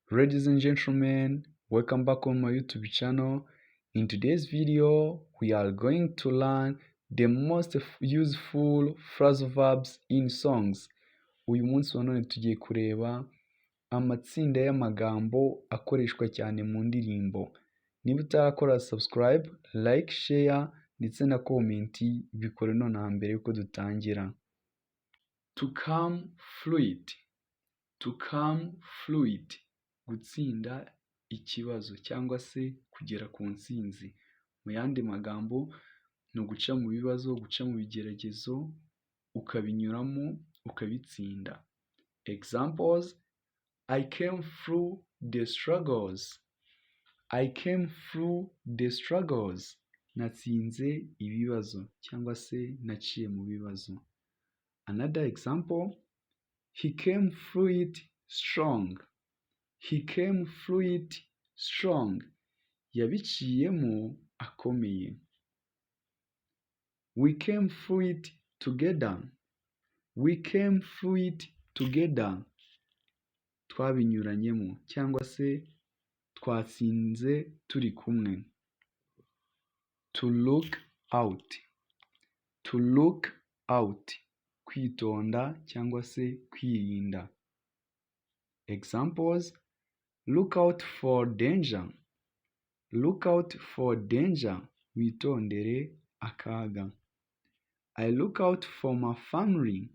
Ladies and gentlemen, welcome back on my YouTube channel. In today's video, we are going to learn the most useful phrasal verbs in songs. Uyu munsi wa none tugiye kureba amatsinda y'amagambo akoreshwa cyane mu ndirimbo. Niba utarakora subscribe, like, share ndetse na comment, bikore nonaha mbere yuko dutangira. To come through it, to come through it, gutsinda ikibazo cyangwa se kugera ku ntsinzi. Mu yandi magambo ni uguca mu bibazo, guca mu bigeragezo, ukabinyuramo ukabitsinda. Examples: I came through the struggles. I came through the struggles. Natsinze ibibazo cyangwa se naciye mu bibazo. Another example, he came through it strong. He came through it strong. Yabiciyemo akomeye. We came through it together. We came through it together. Twabinyuranyemo cyangwa se twatsinze turi kumwe. To look out. To look out. Kwitonda cyangwa se kwirinda. Examples: Look out for danger. Look out for danger. Witondere akaga. I look out for my family.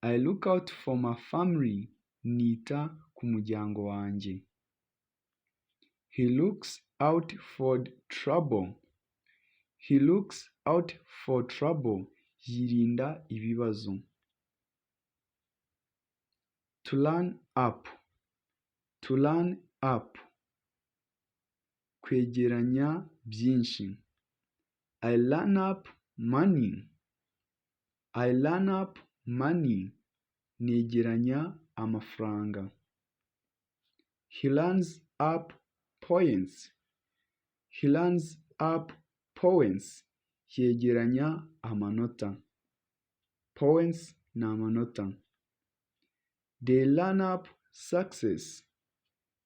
I look out for my family. Nita ku muryango wanjye. He looks out for trouble. He looks out for trouble. Yirinda ibibazo. To run up. To run up, kwegeranya byinshi. I run up money. I run up money. Negeranya amafaranga. He runs up points. He runs up points. Yegeranya amanota. Points ni amanota. They run up success.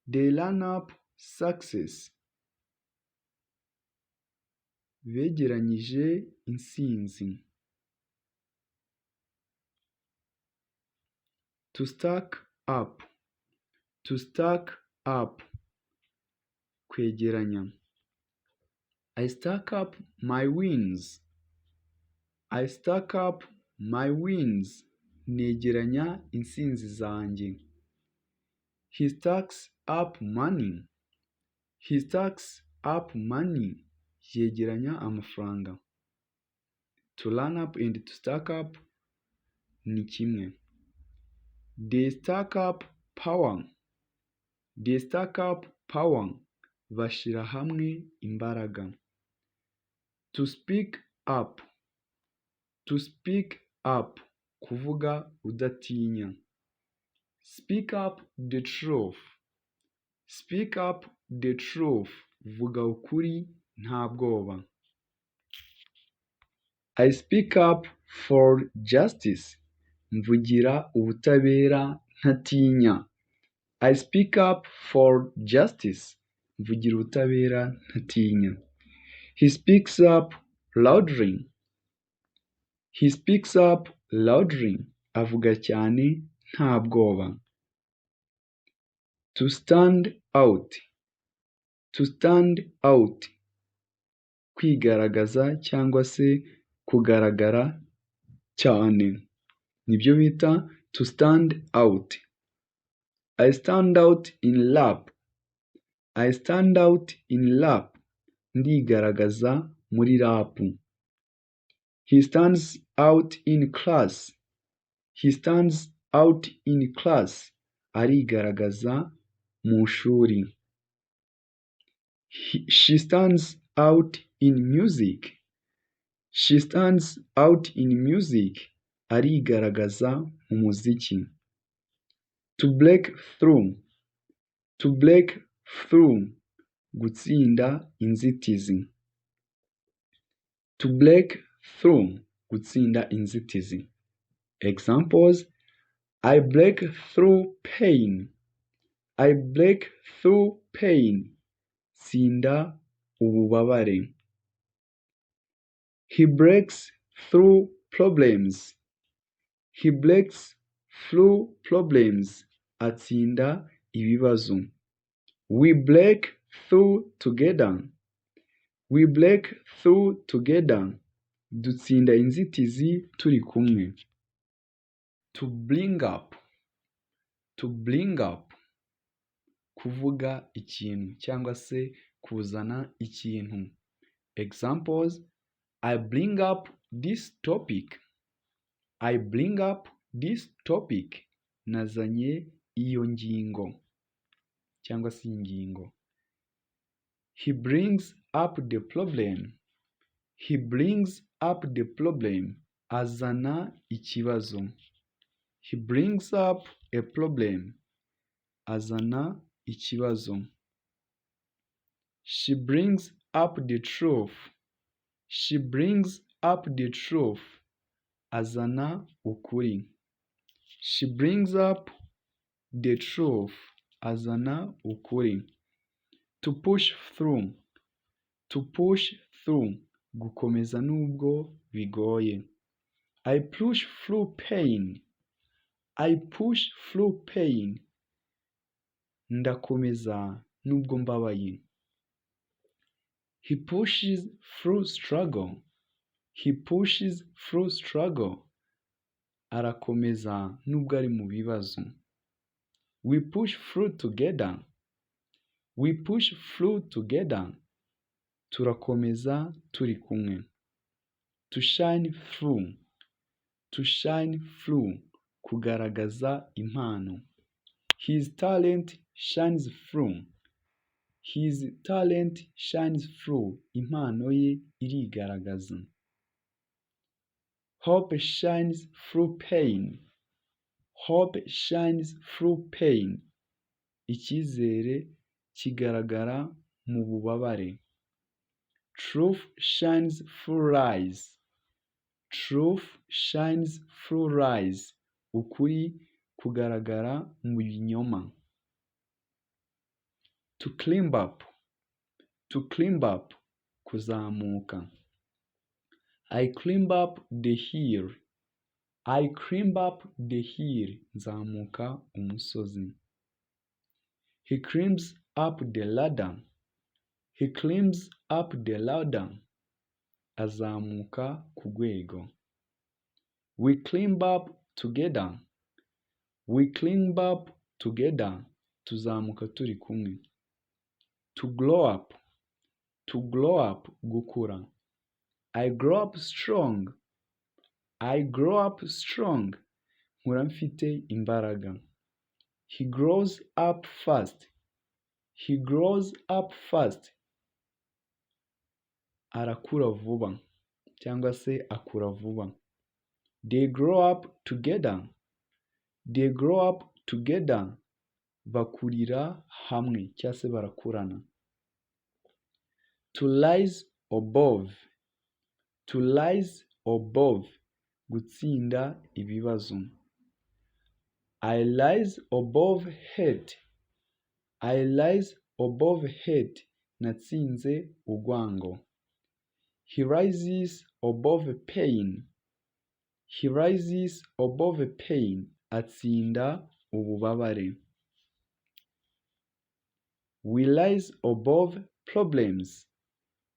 They run up success. Begeranyije intsinzi. To stack up. To stack up. Kwegeranya. I stack up my wins. I stack up my wins. Negeranya intsinzi zanjye. He stacks up money. He stacks up money. Yegeranya amafaranga. To run up and to stack up ni kimwe. They stack up power. They stack up power. Bashyira hamwe imbaraga. To speak up. To speak up. Kuvuga udatinya. Speak up the truth. Speak up the truth. Vuga ukuri nta bwoba. I speak up for justice. Mvugira ubutabera ntatinya. I speak up for justice. Mvugira ubutabera ntatinya. He speaks up loudly. He speaks up loudly. Avuga cyane nta bwoba. To stand out. To stand out. Kwigaragaza cyangwa se kugaragara cyane. Nibyo bita to stand out. I stand out in rap. I stand out in rap. Ndigaragaza muri rap. He stands out in class. He stands out in class. Arigaragaza mu ishuri. She stands out in music. She stands out in music. Arigaragaza mu muziki. To break through. To break through. Gutsinda inzitizi. To break through. Gutsinda inzitizi. Examples: I break through pain. I break through pain. Ntsinda ububabare. He breaks through problems. He breaks through problems. Atsinda ibibazo. We break through together. We break through together. Dutsinda inzitizi turi kumwe. To bring up. To bring up. Kuvuga ikintu cyangwa se kuzana ikintu. Examples: I bring up this topic. I bring up this topic. Nazanye iyo ngingo cyangwa se iyi ngingo. He brings up the problem. He brings up the problem. Azana ikibazo. He brings up a problem. Azana ikibazo. She brings up the truth. She brings up the truth. Azana ukuri. She brings up the truth. Azana ukuri. To push through. To push through. Gukomeza nubwo bigoye. I push through pain. I push through pain. Ndakomeza nubwo mbabaye. He pushes through struggle. He pushes through struggle. Arakomeza nubwo ari mu bibazo. We push through together. We push through together. Turakomeza turi kumwe. To shine through. To shine through. Kugaragaza impano. His talent shines through. His talent shines through. Impano ye irigaragaza. Hope shines through pain. Hope shines through pain. Icyizere kigaragara mu bubabare. Truth shines through lies. Truth shines through lies. Ukuri kugaragara mu binyoma. To climb up. To climb up. Kuzamuka. I climb up the hill. I climb up the hill. Nzamuka umusozi. He climbs up the ladder. He climbs up the ladder. Azamuka ku rwego. We climb up together. We climb up together. Tuzamuka turi kumwe. To grow up. To grow up. Gukura. I grow up strong. I grow up strong. Nkura mfite imbaraga. He grows up fast. He grows up fast. Arakura vuba cyangwa se akura vuba. They grow up together. They grow up together. Bakurira hamwe cyangwa se barakurana. To rise above. To rise above. Gutsinda ibibazo. I rise above hate. I rise above hate. Natsinze urwango. He rises above pain. He rises above pain. Atsinda ububabare. We rise above problems.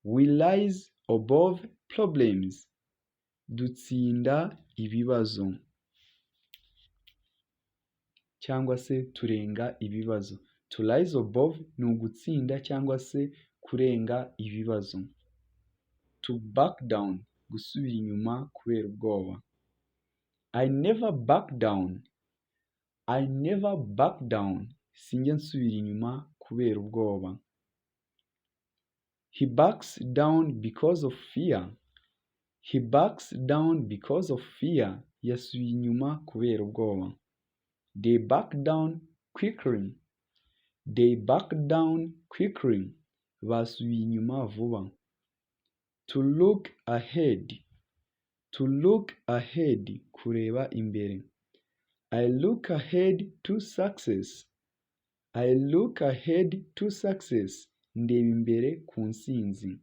We rise above problems. Dutsinda ibibazo cyangwa se turenga ibibazo. To rise above ni ugutsinda cyangwa se kurenga ibibazo. To back down, gusubira inyuma kubera ubwoba. I never back down. I never back down. Sinjya nsubira inyuma kubera ubwoba. He backs down because of fear. He backs down because of fear. Yasubiye inyuma kubera ubwoba. They back down quickly. They back down quickly. Basubiye inyuma vuba. To look ahead. To look ahead. Kureba imbere. I look ahead to success. I look ahead to success. Ndeba imbere ku ntsinzi.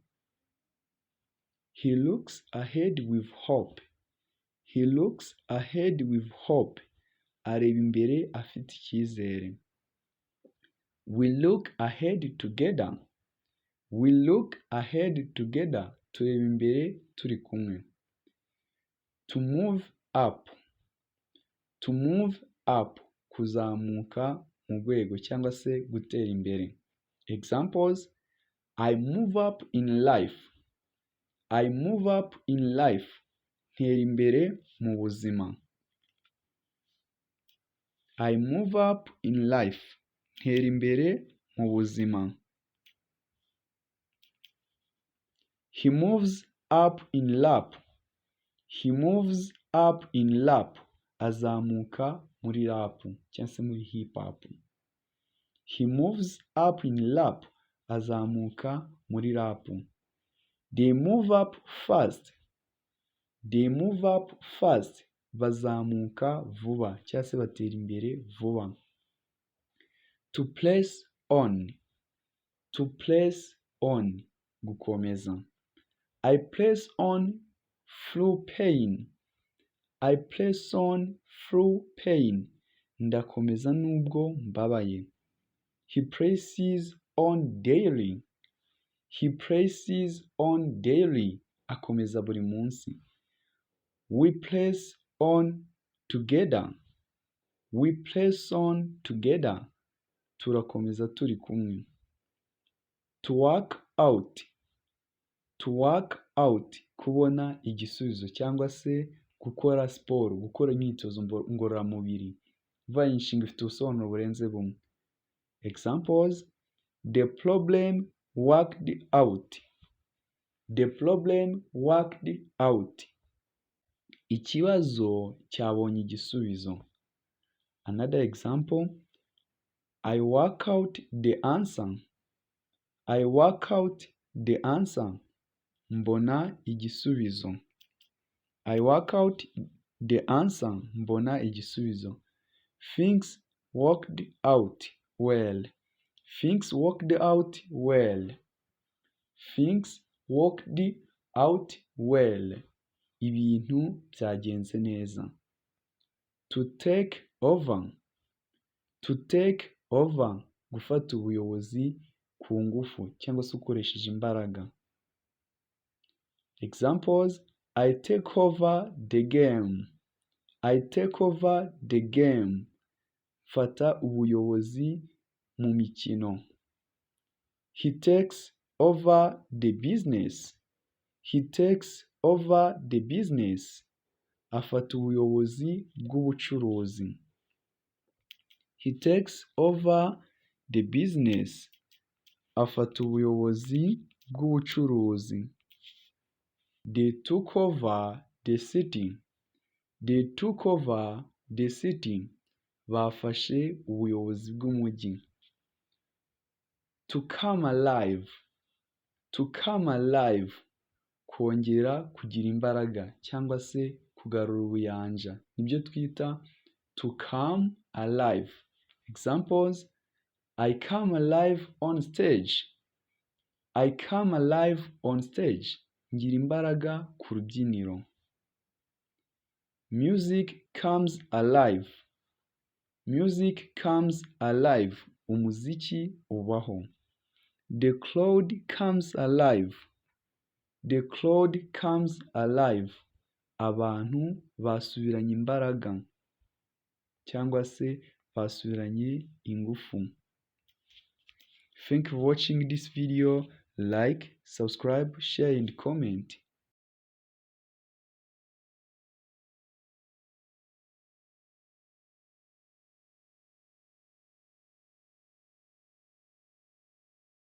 He looks ahead with hope. He looks ahead with hope. Areba imbere afite icyizere. We look ahead together. We look ahead together. Tureba imbere turi kumwe. To move up. To move up. Kuzamuka mu rwego cyangwa se gutera imbere. Examples: I move up in life. I move up in life. Ntera imbere mu buzima. I move up in life. Ntera imbere mu buzima. He moves up in rap. He moves up in rap. Azamuka muri rap cyangwa se muri hip hop. He moves up in rap. Azamuka muri rap. They move up fast. They move up fast. Bazamuka vuba cyangwa se batera imbere vuba. To press on. To press on. Gukomeza. I press on through pain. I press on through pain. Ndakomeza nubwo mbabaye. He presses on daily. He presses on daily. Akomeza buri munsi. We press on together. We press on together. Turakomeza turi kumwe. To work out. To work out. Kubona igisubizo cyangwa se gukora siporo, gukora imyitozo ngororamubiri. Uvuga iyi nshinga ifite ubusobanuro burenze bumwe. Examples: The problem worked out. The problem worked out. Ikibazo cyabonye igisubizo. Another example: I work out the answer. I work out the answer. Mbona igisubizo. I work out the answer. Mbona igisubizo. Things worked out well. Things worked out well. Things worked out well. Ibintu byagenze neza. To take over. To take over. Gufata ubuyobozi ku ngufu cyangwa se ukoresheje imbaraga. Examples: I take over the game. I take over the game. Mfata ubuyobozi mu mikino. He takes over the business. He takes over the business. Afata ubuyobozi bw'ubucuruzi. He takes over the business. Afata ubuyobozi bw'ubucuruzi. They took over the city. They took over the city. Bafashe ubuyobozi bw'umujyi. To come alive. To come alive. Kongera kugira imbaraga cyangwa se kugarura ubuyanja. Nibyo twita to come alive. Examples: I come alive on stage. I come alive on stage. Ngira imbaraga ku rubyiniro. Music comes alive. Music comes alive. Umuziki ubaho. The crowd comes alive. The crowd comes alive. Abantu basubiranye imbaraga cyangwa se basubiranye ingufu. Thank you for watching this video. Like, subscribe, share and comment.